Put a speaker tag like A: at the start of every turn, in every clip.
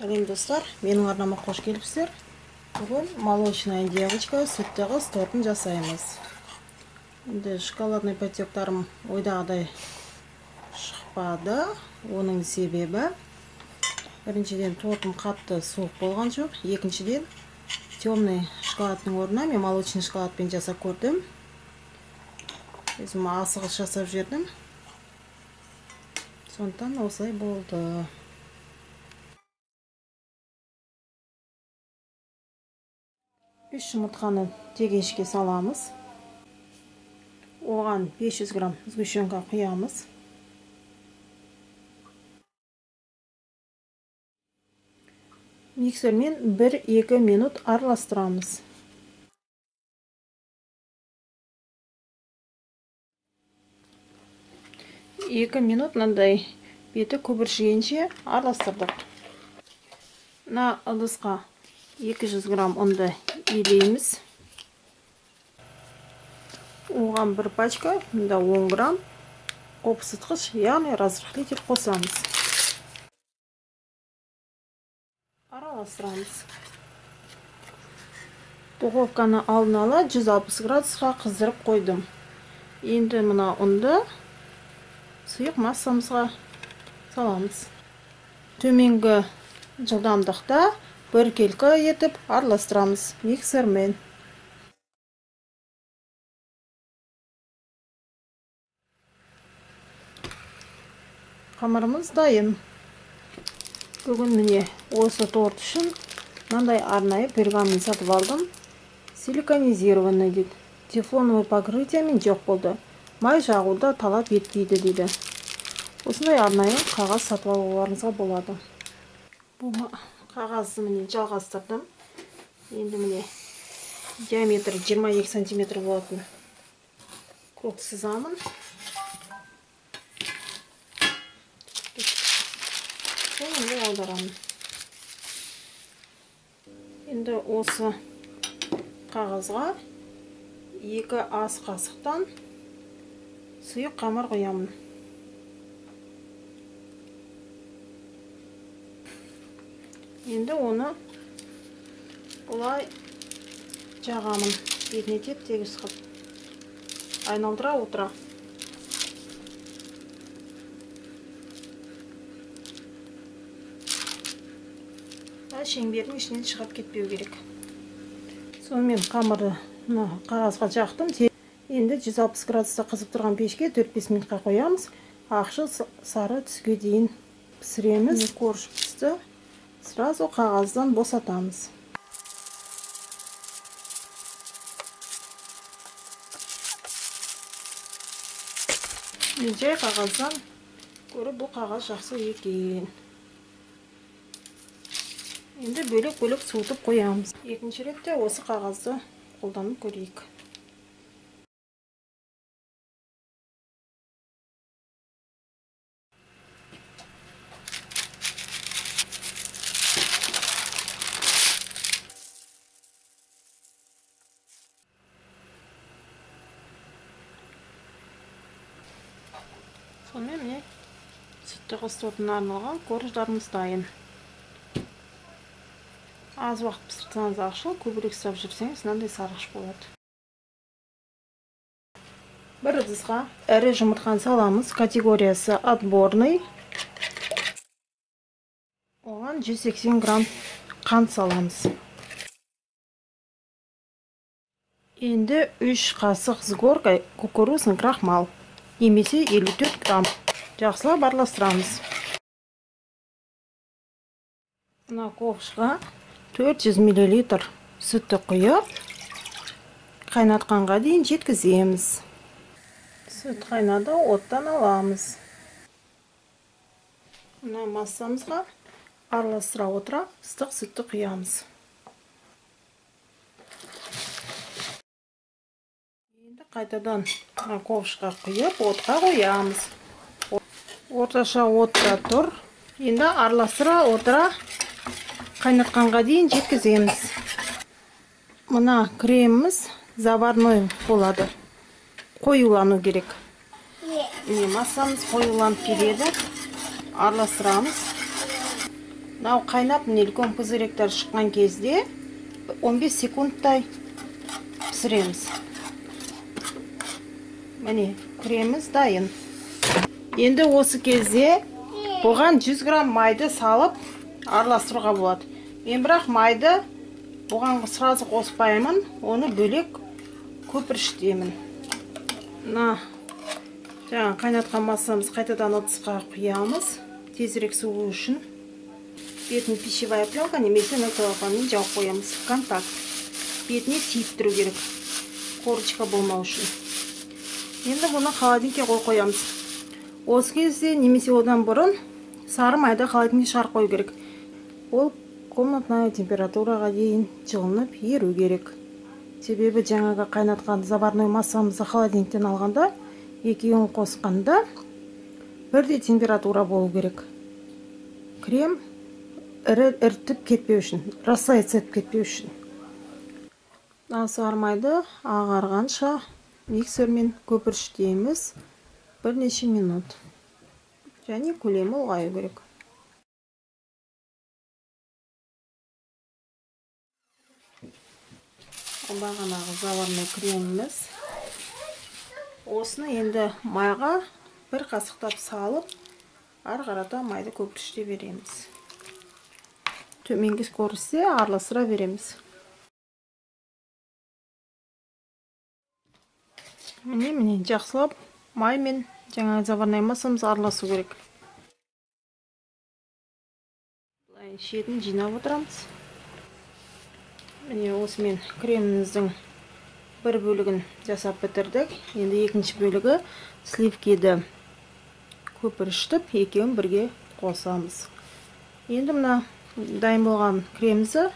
A: Сәлем достар, менің арнама қош келіпсіздер. Бүгін молочная девочка сүтті қыз тортын жасаймыз. Енді шоколадный патектарым ойдағыдай шықпады. Оның себебі біріншіден тортым қатты суық болған жоқ, екіншіден темный шоколадтың орнына мен молочный шоколадпен жасап көрдім. Өзім асығыс жасап жібердім. Сондықтан осылай болды. Үш жұмыртқаны тегешке саламыз. Оған 500 грамм сгущенка құямыз. Миксермен 1-2 минут араластырамыз. 2 минут мынандай беті көбіршігенше араластырдық. Мына ыдысқа 200 грамм ұнды илейміз. Оған бір пачка, мында 10 грамм қопсытқыш, яғни разрыхлитель қосамыз. Араластырамыз. Духовканы алдын ала 160 градусқа қыздырып қойдым. Енді мына ұнды сұйық массамызға саламыз. Төменгі жылдамдықта біркелкі етіп араластырамыз миксермен. Қамырымыз дайын. Бүгін міне осы торт үшін мынандай арнайы пергамент сатып алдым. Силиконизированный дейді. Тефлоновый покрытиемен жоқ болды. Май жағуды талап етпейді дейді. Осындай арнайы қағаз сатып алуларыңызға болады. Бұл қағазды міне жалғастырдым. Енді міне диаметрі 22 сантиметр болатын круг сызамын. Енді аударамын. Енді осы қағазға 2 ас қасықтан сұйық қамыр құямын. Енді оны бұлай жағамын, бетіне теп-тегіс қылып айналдыра отыра. Шеңбердің ішінен шығып кетпеу керек. Сонымен қамырды мына қағазға жақтым. Енді 160 градуста қызып тұрған пешке 4-5 минутқа қоямыз. Ақшыл сары түске дейін пісіреміз. Корж пісті. Сразу қағаздан босатамыз. Мен жай қағаздан көріп, бұл қағаз жақсы екен. Енді бөлек-бөлек суытып қоямыз. Екінші ретте осы қағазды қолданып көрейік. Сонымен міне сүтті қыз тортына арналған корждарымыз дайын. Аз уақыт пісірсеңіз ақшыл, көбірек ұстап жүрсеңіз мынандай сарғыш болады. Бір ыдысқа ірі жұмыртқаны саламыз. Категориясы отборный. Оған 180 грамм қант саламыз. Енді 3 қасық с горкой кукурузный крахмал немесе 54 грамм. Жақсылап араластырамыз. Мына ковшқа 400 мл сүтті құйып, қайнатқанға дейін жеткіземіз. Сүт қайнады, оттан аламыз. Мына массамызға араластыра отыра ыстық сүтті құямыз. Енді қайтадан ковшқа құйып, отқа қоямыз. Орташа отта тұр. Енді араластыра отыра қайнатқанға дейін жеткіземіз. Мына креміміз заварной болады. Қоюлану керек. Міне массамыз қоюланып келеді. Араластырамыз. Мынау қайнап, міне үлкен пузыректер шыққан кезде 15 секундтай пісіреміз. Міне, креміміз дайын. Енді осы кезде бұған 100 грамм майды салып араластыруға болады. Мен бірақ майды бұған сразу қоспаймын, оны бөлек көпіршітемін. Мына жаңа қайнатқан массамызды қайтадан ыдысқа құямыз, тезірек суы үшін. Бетін пищевая пленка немесе целлофанмен жауып қоямыз. Контакт. Бетіне тиіп тұру керек, корочка болмау үшін. Енді бұны холодильникке қойып қоямыз. Осы кезде немесе одан бұрын сары майды холодильникке шығарып қою керек. Ол комнатная температураға дейін жылынып еру керек. Себебі жаңағы қайнатқан заварной массамызды холодильниктен алғанда, екеуін қосқанда бірдей температура болу керек. Крем ірітіп кетпеу үшін, рассыпаться етіп кетпеу үшін. Сары майды ағарғанша миксермен көпіршітеміз бірнеше минут. Және көлемі ұлғаю керек. Бағанағы заварной креміміз. Осыны енді майға бір қасықтап салып, ары қарата майды көпіршіте береміз. Төменгі скоростьте араластыра береміз. Міне, жақсылап май мен жаңа заварной массамыз араласу керек. Былай шетін жинап отырамыз. Міне, осымен креміміздің бір бөлігін жасап бітірдік. Енді екінші бөлігі сливкиді көпіршітіп, екеуін бірге қосамыз. Енді мына дайын болған кремімізді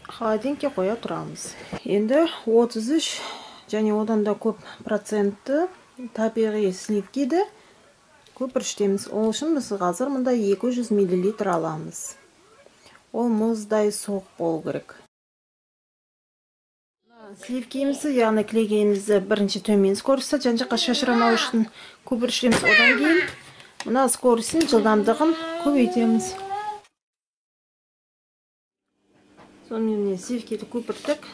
A: холодильникке қоя тұрамыз. Енді 33 және одан да көп процентті табиғи сливкиді көпіршітеміз. Ол үшін біз қазір мында 200 миллилитр аламыз. Ол мұздай суық болу керек. Сливкиімізді, яғни кілегейімізді бірінші төмен скоростьта жан-жаққа шашырамау үшін көпіршітеміз. Одан кейін мына скоростьтің жылдамдығын көбейтеміз. Сонымен міне сливкиді көпірттік.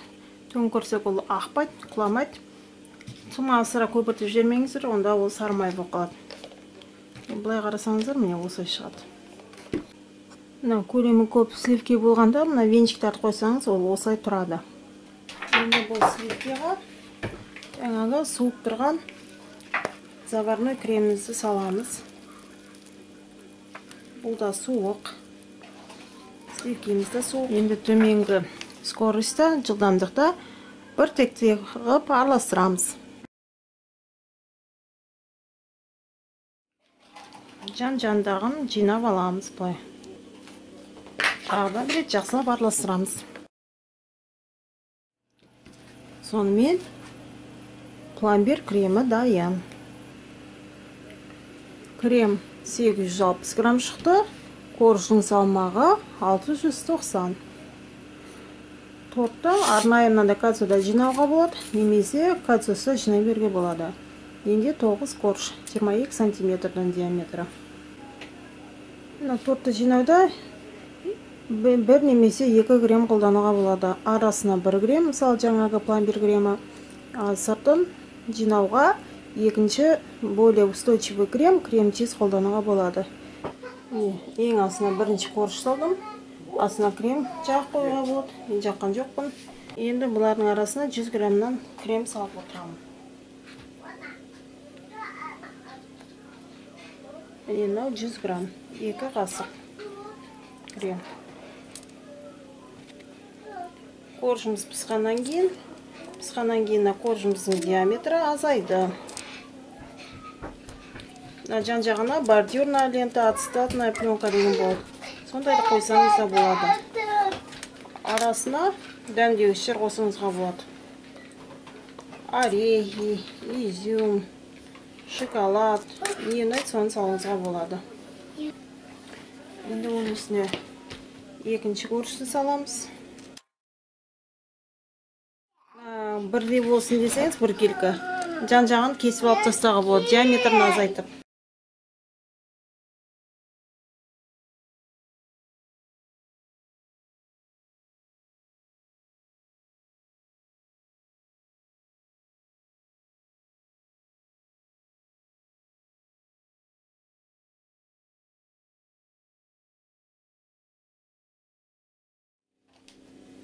A: Төңкерсек ол ақпайды, құламайды. Тым асыра көпіртіп жібермеңіздер, онда ол сары май болып қалады. Былай қарасаңыздар, міне осылай шығады. Мына көлемі көп сливки болғанда, мына венчиктерді қойсаңыз, ол осылай тұрады. Енді бұл сливкиға жаңағы суып тұрған заварной кремімізді саламыз. Бұл да суық. Сливкиміз де суық. Енді төменгі скоростьта, жылдамдықта бір текте қылып араластырамыз. Жан-жандағын жинап аламыз былай. Тағы да бір рет жақсылап араластырамыз. Сонымен пломбир кремі дайын. Крем 860 грамм шықты. Коржының салмағы 690. Тортты арнайы мынандай кольцода жинауға болады, немесе кольцосы жинай беруге болады. Менде 9 корж, 22 сантиметрден диаметрі. Мына тортты жинауда бір немесе 2 крем қолдануға болады. Арасына 1 крем, мысалы жаңағы пломбир кремі, сыртын жинауға екінші более устойчивый крем, крем-чиз қолдануға болады. Ең астына бірінші корж салдым. Астына крем жағып қоюға болады. Мен жаққан жоқпын. Енді бұлардың арасына 100 граммнан крем салып отырамын. Міне мынау 100 грамм, 2 қасық крем. Коржымыз пысқаннан кейін коржымыздың диаметрі азайды. Жан жағына бордюрная лента, ацетатная пленка деген болады. Сондайды қойсаңыз да болады. Арасына дәмдеуіштер қосуыңызға болады. Орехи, изюм, шоколад, не ұнайды соны салуыңызға болады. Енді оның үстіне екінші коржды саламыз. Бірдей болсын десеңіз, біркелкі жан жағын кесіп алып тастауға болады, диаметрін азайтып.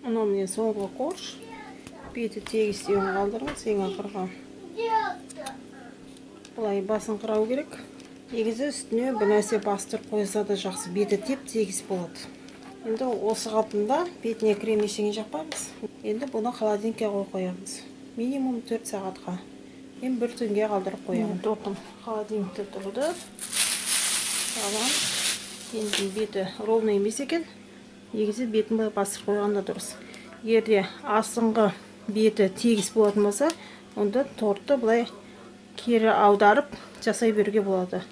A: Мынау міне соңғы корж. Беті тегістеуін қалдырыңыз ең ақырғы. Былай басыңқырау керек. Негізі үстіне бір нәрсе бастырып қойса да жақсы, беті теп-тегіс болады. Енді осы қалпында бетіне крем ештеңе жақпаймыз. Енді бұны холодильникке қойып қоямыз. Минимум 4 сағатқа. Мен бір түнге қалдырып қоямын. Тортым холодильникте тұрды. Аламыз. Енді беті ровно емес екен. Негізі бетін былай бастырып қойған да дұрыс. Егер де астыңғы беті тегіс болатын болса, онда тортты былай кері аударып жасай беруге болады.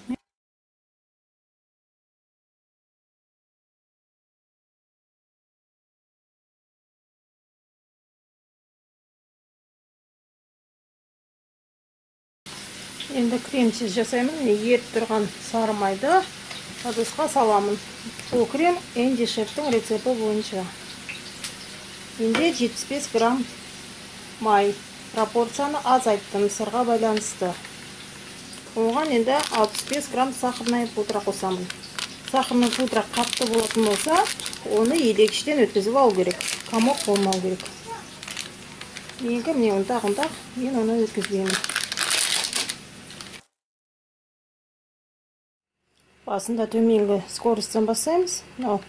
A: Енді кремсіз жасаймын. Міне еріп тұрған сары майды ыдысқа саламын. Бұл крем Энди Шефтің рецепті бойынша. Менде 75 грамм май. Пропорцияны азайттым сырға байланысты. Оған енді 65 грамм сахарная пудра қосамын. Сахарная пудра қатты болатын болса, оны елегіштен өткізіп алу керек. Комок болмау керек. Менікі міне ұнтақ-ұнтақ, мен оны өткізбеймін. Басында төменгі скоростьтан бастаймыз. Мынау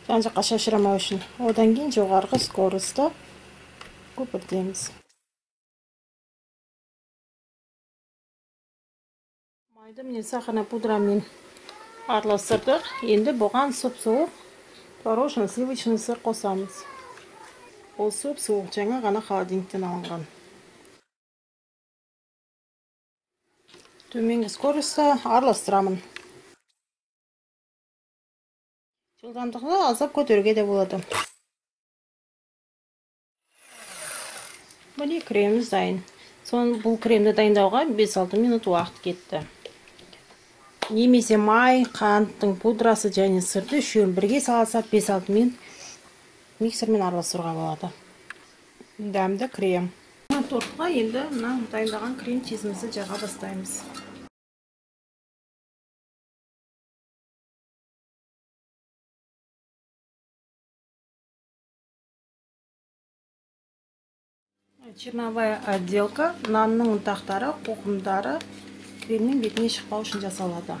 A: жан жаққа шашырамау үшін. Одан кейін жоғарғы скоростьта көпіртеміз. Майды міне сахарная пудрамен араластырдық. Енді бұған сұп-суық творожный сливочный сыр қосамыз. Ол сұп-суық, жаңа ғана холодильниктен алынған. Төменгі скоростьта араластырамын. Жылдамдықты аздап көтеруге де болады. Міне креміміз дайын. Бұл кремді дайындауға 5-6 минут уақыт кетті. Немесе май, қанттың пудрасы және сырды үшеуін бірге салсақ 5-6 минут миксермен араластыруға болады. Дәмді крем. Мына тортқа енді мына дайындаған крем чизімізді жаға бастаймыз. Черновая отделка нанның ұнтақтары, қоқымдары кремнің бетіне шықпау үшін жасалады.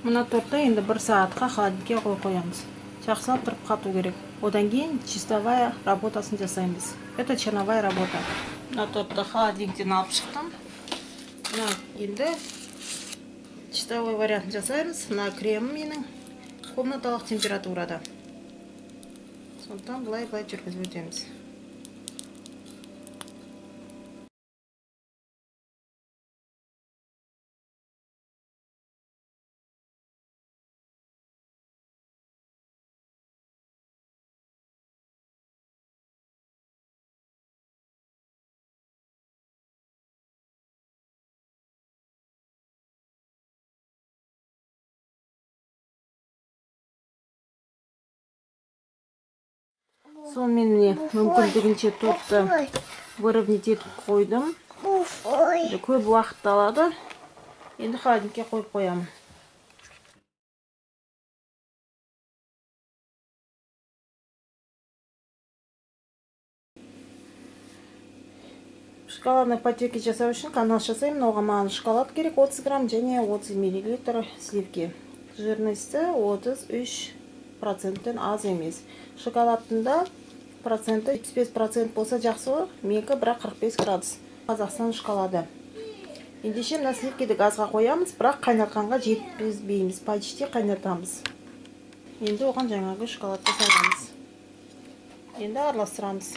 A: Мына тортты енді 1 сағатқа холодильникке қойып қоямыз. Жақсылап тұрып қату керек. Одан кейін чистовая работасын жасаймыз. Это черновая работа. Мына тортты холодильниктен алып шықтым. Мына енді чистовой вариантын жасаймыз. Мына кремім менің комнаталық температурада. Сондықтан былай-былай жүргізіп өтеміз. Сонымен міне мүмкіндігінше тортты выровнять етіп қойдым. Көп уақыт алады. Енді холодильникке қойып қоямын. Шоколадный подтеки жасау үшін канал жасаймын. Оған маған шоколад керек 30 грамм және 30 миллилитр сливки. Жирности 33%-тен аз емес. Шоколадтың да проценті 75% болса жақсы ғой. Менікі бірақ 45 градус. Қазақстан шоколады. Ендеше мына сливкиді газға қоямыз, бірақ қайнатқанға жеткізбейміз. Почти қайнатамыз. Енді оған жаңағы шоколадты саламыз. Енді араластырамыз.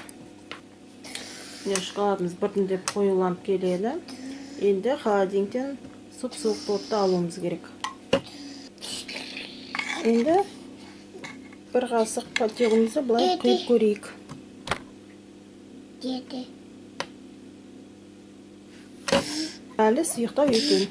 A: Міне шоколадымыз біртіндеп қоюланып келеді. Енді холодильниктен сұп-суық тортты алуымыз керек. Енді бір қасық подтегімізді былай құйып көрейік. Әлі сұйықтау екен.